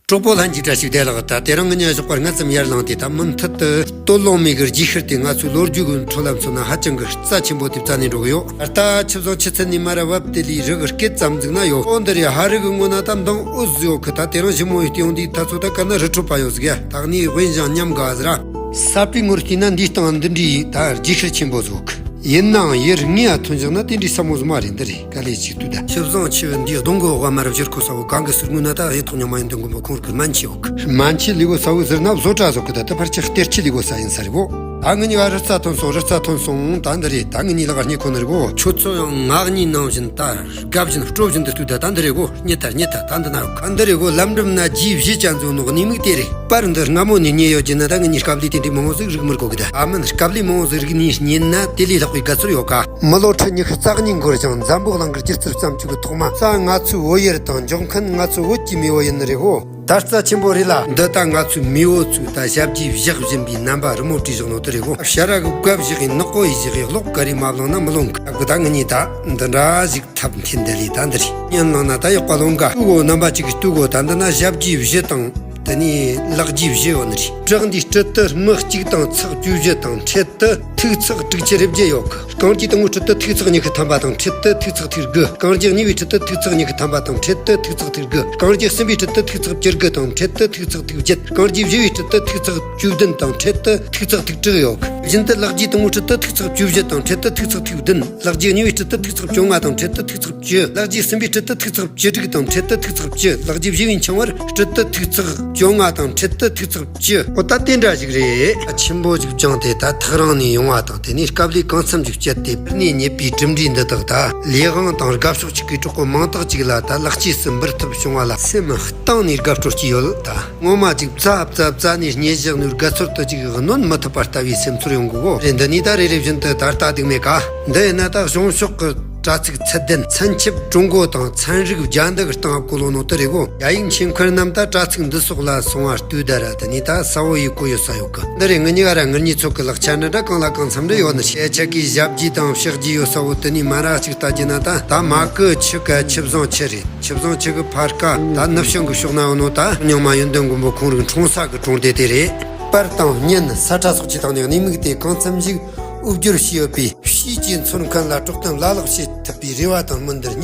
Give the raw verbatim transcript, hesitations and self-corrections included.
གྲོགས་པོ་ལྷན་རྒྱས་བཀྲ་ཤིས་བདེ་ལེགས། ད་དེ་རིང་ང་གཉིས་ཞོགས་པར་སྔ་ཙམ་ཡར་ལངས་ཏེ། ད་མུ་མཐུད་དུ་སྟོད་ལུང་མའི་གི་རྗེས་ཤུལ་དེ་ང་ཚོའི་ལོ་རྒྱུས་གི་འཕྲོ་ལམ་མཚོན་ན་ཧ་ཅང་གི་རྩ་ཆེན་པོ་དེ་བཙལ་ནས་འགྲོ་གི་ཡོད། ད་ལྟ་ཆུ་བཟང་ཆུ་ཚན་ནས་མར་ར་བབས་དེ་ལས་རི་གི་སྐེད་ཙམ་འཛེགས་ན་ཡོད། ཨོ་འདི་རེད། ཕ་རི་གི་ངོས་ན་ད་མདང་འུ་ཟིག་ཡོད་གི། ད་དེ་རིང་ཞི་མོ་ཡི་སྟེང་འདིའི་ཐ་ཚོ་ད་ག་ན་རི་ཁྲོད་པ་ཡོད་ཟིག་ཡ། ད་གནས་དབེན་ཞིང་ཉམས་དགའ་ཟིག་ར། ས་པའི་ངོར་བལྟས་ན་འདིའི་སྟེང་འདི་འདྲའི་ད་རྗེས་ཤུལ་ཆེན་པོ་ཟིག་ཡོད་གི། ཡིན་ནའང་ཡུལ་ལྔའི་ཐོན་བཞག་ན་དེ་འདྲའི་ཟབ་མོ་ཟིག་མ་རེད། འདི་རེད། དཀའ་ལས་ཅིག་ལྟོས་ད། ཆུ་བཟང་ཆུ་འདིའི་གདོང་གི་འོག་མར་བཞུར་ཁོ་ས་བོ་གང་གི་ཟུར་ངོས་ན་ད་གཡུ་ཐོག་རྙིང་མ་ཡོན་ཏན་མགོན་པོ་ཁོང་གི་སྨན་ཆས་ཡོད་གི། སྨན་ཆས་ལས་གོ་ས་བོ་ཟུར་ན་བཟོ་གྲྭ་ཟིག་གི། ད་ད་ཕལ་ཆེར་གཏེར་ཆས་ལས་གོ་ས་ཡིན་ས་རེད་གོ། ད་ངེད་གཉིས་ཀ་རི་རྩ་ཐོན་སོང་། རི་རྩ་ཐོན་སོང་། ད་འདི་རེད། ད་ངེད་གཉིས་ལག་གཉིས་ཁོ་ན་རེད་གོ། ཁྱོད་ཚོ་ཡང་ང་གཉིས་ནང་བཞིན་ད་དགའ་བཞིན་སྤྲོ་བཞིན་དུ་ལྟོས་ད། ད་འདི་རེད་གོ། རྙེད་ད་རྙེད་ད། ད་འདི་ན་ཡོད་གི། འདི་རེད་གོ། ལམ་འགྲམ་ན་རྗེས་བཞི་ཅན་ཚོ་ནོག་ནི་མིག་དེ་རེད། པར་འདི་སྔ་མོ་ནས་རྙེད་ཡོད་ཀྱི་ན་ད་ངེད་གཉིས་སྐབས་ལས་དེ་འདྲའི་མང་བོ་ཟིག་རིག་མི་དགོས་གི། ད་ཨ་མིན་སྐབས་ལས་མང་བོ་ཟིག་རིག་ནས་རྙེད་ན་དེ་ལས་ལྷག་པའི་དགའ་ཚོར་ཡོད་ག། མི་ལོ་ཁྲི་ཉི་ཤུ་རྩ་གཉིས་འགོར་ཞིང་འཛམ་བུ་གླིང་གི་སྒྱུ་རྩལ་བརྩམས་བཅུག་གི་ཐོག་མ་ས་ང་ཚོའི་བོད་ཡུལ་དང་འཇོག་མཁན་ང་ཚོའི་བོད་ཀྱི་མེས་པོ་ཡིན་ནི་རེད་གོ། ད་རྩ་ཆེན་པོ་རེད་ལ། འདི་ད་ང་ཚོའི་མེས་པོ་ཚོས་ད་ཞབས་རྗེས་བཞག་བཞིན་པའི་རྣམ་པ་རི་མོ་བྲིས་བཞག་ནོ་དེ་རེད་གོ། ཕྱྭ་ར་གི་བཀའ་བཞག་གི། ནག་པོ་ཡི་བཞག་གི། གློག་ག་རེ་མ་བླངས་ན་མི་ལོང་གི། ད་ངེད་གཉིས་ད་འདི་འདྲ་ཞིག་ཐབས་མཁས་འདི་ལས་ད་འདི་རེད། ཉན་ལངས་ན་ད་ཡག་པ་ལོང་ག། ལྟོས་གོ། རྣམ་པ་གཅིག་གིས་ལྟོས་གོ། ད་འདི་ན་ཞབས་རྗེས་བཞི་དང་དེ་ནས་ལག་རྗེས་བཞི་ཡོད་ནི་རེད། བྲག་འདིའི་སྲིད་དུ་མི་གཅིག་དང་ཚེག་བཅུ་བཞི་དང་འཕྲེད་དུ་ཐིག་ཚེག་དྲུག་ཅུ་རེ་བརྒྱད་ཡོད་གི། རྐང་རྗེས་དང་པོའི་སྲིད་དུ་ཐིག་ཚེག་ཉི་ཤུ་ཐམ་པ་དང་འཕྲེད་དུ་ཐིག་ཚེག་ཐིག་དགུ། རྐང་རྗེས་གཉིས་པའི་སྲིད་དུ་ཐིག་ཚེག་ཉི་ཤུ་ཐམ་པ་དང་འཕྲེད་དུ་ཐིག་ཚེག་ཐིག་དགུ། རྐང་རྗེས་གསུམ་པའི་སྲིད་དུ་ཐིག་ཚེག་བཅུ་དགུ་དང་འཕྲེད་དུ་ཐིག་ཚེག་ཐིག་བརྒྱད། རྐང་རྗེས་བཞི་པའི་སྲིད་དུ་ཐིག་ཚེག་བཅུ་བདུན་དང་འཕྲེད་དུ་ཐིག་ཚེག་ཐིག་དྲུག་ཡོད་གི། བཞིན་དུ་ལག་རྗེས་དང་པོའི་སྲིད་དུ་ཐིག་ཚེག་བཅུ་བཞི་དང་འཕྲེད་དུ་ཐིག་ཚེག་ཐིག་བདུན། ལག་རྗེས་གཉིས་པའི་སྲིད་དུ་ཐིག་ཚེག་བཅོ་ལྔ་དང་འཕྲེད་དུ་ཐིག་ཚེག་བཅུ། ལག་རྗེས་གསུམ་པའི་སྲིད་དུ་ཐིག་ཚེག་བཅུ་དྲུག་དང་འཕྲེད་དུ་ཐིག་ཚེག་བཅུ། ལག་རྗེས་བཞི་པའི་འཆིང་བར་སྲིད་དུ་ཐིག་ཚེག་བཅོ་ལྔ་དང་འཕྲེད་དུ་ཐིག་ཚེག་བཅུ། འོ་ད་དེ་འདྲ་ཞིག་རེད། ཆེན་པོ་ཞིག་བཅངས་ཏེ་ད་ཐག་རིང་ནས་ཡོང་བ་དང་། དེ་ནས་སྐབས་ལས་གང་འཚམ་ཞིག་སྤྱད་དེ་པར་ནས་རྙེད་པའི་གྲུབ་འབྲས་འདི་དག་ད་ལས་དབང་དང་དགའ་ཕྱོགས་གཅིག་གི་གྲོགས་པོ་མང་དག་ཅིག་ལ་ད་ལེགས་སྐྱེས་སུ་འབུལ་ཐབས་བྱུང་བ་ལ་སེམས་གཏིང་ནས་དགའ་སྤྲོ་སྐྱེས་ཡོད་ད། ངོ་མ་ཅིག་བཙལ་བཙལ་བཙལ་ནས་རྙེད་བཞག་ནོའི་དགའ་ཚོར་དུ་ཅིག་གནོན་མི་ཐུབ་པ་ལྟ་བུའི་སེམས་ཚོར་ཡོང་གི་གོ། རེད། འདི་ནས་ད་རེ་རེ་བཞིན་དུ་ད་ལྟ་སྡུག་མེད་ཀ། འདི་ཡིན་ན་ད་གཞུང་ཕྱོགས་ཀྱི་དྲ་ཚིགས་ཚད་ལྡན་ཚན་ཆེབ་ཀྲུང་གོ་དང་ཚན་རིག་རྒྱ་འདི་གི་སྟེང་བཀོད་ལོ་ནོ་དེ་རེད་གོ། རྒྱ་ཡིག་མཁྱེན་མཁན་རྣམས་ད་དྲ་ཚིགས་འདི་སོགས་ལ་སོང་བ་ལྟོས་ད་ར། དེ་ནས་ད་གསལ་བོ་ཡིས་གོ་ཡོད་ས་ཡོད་གི། འདི་རེད། ངེད་གཉིས་ཀ་ར་ངེད་གཉིས་ཚོ་གི་ལག་ཆ་འདྲ་འདྲ་གང་ལ་གང་འཚམ་འདྲ་ཡོད་ནི་རེད། ཁྱེད་ཀྱིས་ཞབས་རྗེས་དང་ཕྱག་རྗེས་ཡོད་ས་བོ་དེ་ནས་མ་ར་གཅིག་ལྟ་རྒྱུ་ན་ད་ད་མ་གི་ཆུ་ཀ་ཆུ་བཟང་ཆུ་རེད། ཆུ་བཟང་ཆུ་གི་ཕར་ཀ་ད་ནུབ་བྱང་གི་ཕྱོགས་ན་ཡོད་ནོ་ད་རྙིང་མ་ཡོན་ཏན་མགོན་པོ་ཁོང་རིག་འཁྲུངས་ས་གི་གྲོང་སྡེ་དེ་རེད། པར་དང་བརྙན་ས་ཁྲ་སོགས་ཀྱི་སྟེང་ནས་གནས་མིག་དེ་གང་འཚམ་ཞིག་དབུ་བསྒྱུར་བྱས་ཡོད་པས། ཕྱིས་ཀྱི་འཚོལ་མཁན་ལ་གྲོགས་དན་ལ་ལག་བྱེད་ཐུབ་པའི་རེ་བ་དང་སྨོན་འདུན་སྙིང་